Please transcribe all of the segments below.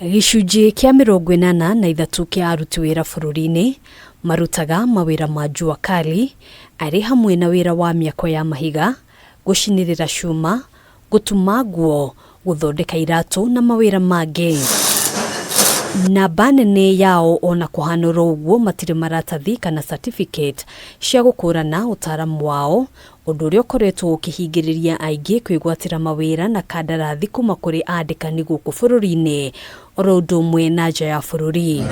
Gĩcunjĩ kĩa 83 kĩa aruti wĩra bũrũri-inĩ marutaga mawĩra ma jua kali arĩ hamwe na wĩra wa mĩako ya mahiga, gũcinĩrĩra cuma, gũtuma nguo, gũthondeka iratũ na mawĩra mangĩ. Namba nene yao ona kũhana oro ũguo matirĩ maratathi kana certificate cia gũkũrana ũtaaramu wao, ũndũ ũrĩa ũkoretwo ũkĩhingĩrĩria aingĩ kwĩgwatĩra mawĩra na kandarathi kuma kũrĩ andĩkani gũkũ bũrũri-inĩ oro ũndũ ũmwe na nja ya bũrũri.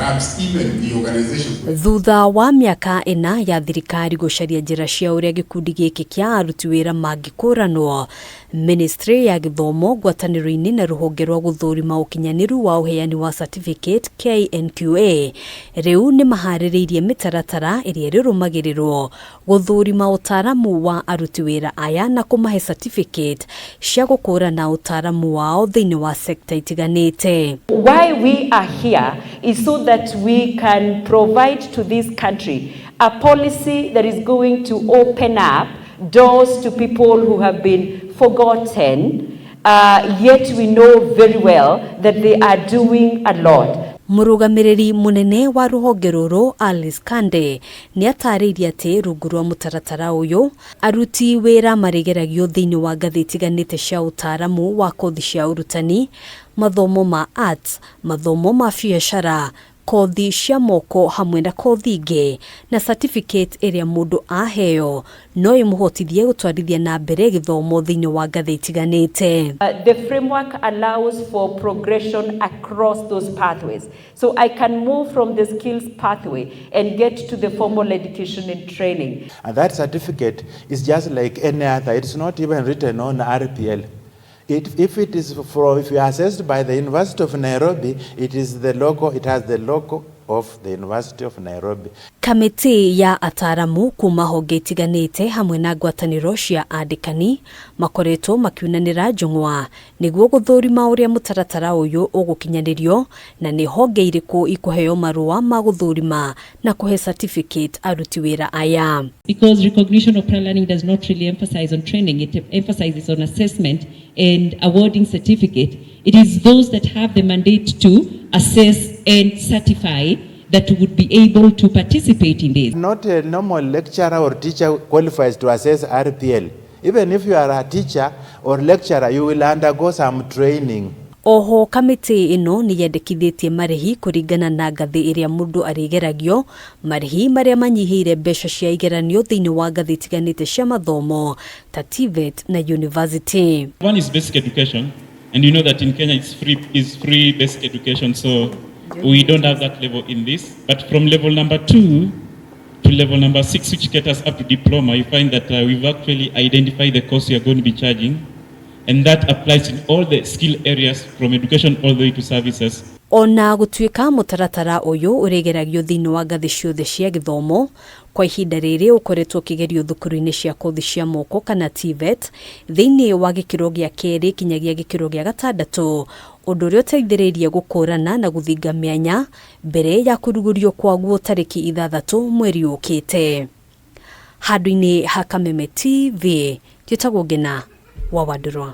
Thutha wa mĩaka 4 ya thirikari gũcaria njĩra cia ũrĩa gĩkundi gĩkĩ kĩa aruti wĩra mangĩkũranwo, Ministry ya gĩthomo ngwatanĩro-inĩ na rũhonge rwa gũthũrima ũkinyanĩru wa ũheani wa certificate KNQA rĩu nĩ maharĩrĩirie mĩtaratara ĩrĩa ĩrĩrũmagĩrĩrwo gũthũrima ũtaaramu wa aruti wĩra aya na kũmahe certificate cia gũkũrana ũtaaramu wao thĩinĩ wa sector itiganĩte. Why we are here is so that we can provide to this country a policy that is going to open up doors to people who have been forgotten, yet we know very well that they are doing a lot. Mũrũgamĩrĩri mũnene wa rũhonge rũrũ Alice Kande nĩ atarĩirie atĩ rungu rwa mũtaratara ũyũ aruti wĩra marĩgeragio thĩinĩ wa ngathĩ itiganĩte cia ũtaaramu wa kothi cia ũrutani, mathomo ma arts, mathomo ma biacara, kothi cia moko hamwe na kothi ingĩ, na certificate ĩrĩa mũndũ aheo no ĩmũhotithie gũtwarithia na mbere gĩthomo thĩinĩ wa ngathĩ itiganĩte. The framework allows for progression across those pathways. So I can move from the skills pathway and get to the formal education and training. And that certificate is just like any other. It's not even written on RPL. If you are assessed by the University of Nairobi, it is the logo, it has the logo of the University of Nairobi. Kamĩtĩ ya ataramu kuma honge itiganĩte hamwe na ngwatanĩro cia andĩkani makoretwo makiunanĩra njũng'wa nĩguo gũthũrima ũrĩa mũtaratara ũyũ ũgũkinyanĩrio na nĩ honge irĩkũ ikũheo marũa ma gũthũrima na kũhe certificate aruti wĩra aya. Because recognition of prior learning does not really emphasize on training, it emphasizes on assessment and awarding certificate. It is those that have the mandate to assess and certify that would be able to participate in this. Not a normal lecturer or teacher qualifies to assess RPL. Even if you are a teacher or lecturer, you will undergo some training. Oho kamĩtĩ ĩno nĩ yendekithĩtie marĩhi kũringana na ngathĩ ĩrĩa mũndũ arĩgeragio, marĩhi marĩa manyihĩire mbeca cia igeranio thĩinĩ wa ngathĩ itiganĩte cia mathomo ta TVET na university. One is basic education, and you know that in Kenya it's free, is free basic education, so we don't have that level in this. But from level number 2 to level number 6, which gets us up to diploma, you find that we've actually identified the cost we are going to be charging, and that applies in all the skill areas from education all the way to services. Ona gũtuĩka mũtaratara ũyũ ũrĩgeragio thĩinĩ wa ngathĩ ciothe cia gĩthomo, kwa ihinda rĩrĩ ũkoretwo ũkĩgerio thukuru-inĩ cia kothi cia moko kana TVET thĩinĩ wa gĩkĩro gĩa kerĩ kinyagia gĩkĩro gĩa gatandatũ, ũndũ ũrĩa ũteithĩrĩirie gũkũrana na gũthinga mĩanya mbere ya kũrugũrio kwaguo tarĩki 6 mweri ũkĩte. Handũ-inĩ ha Kameme TV, njĩtagwo Ngena wa Wandũrwa.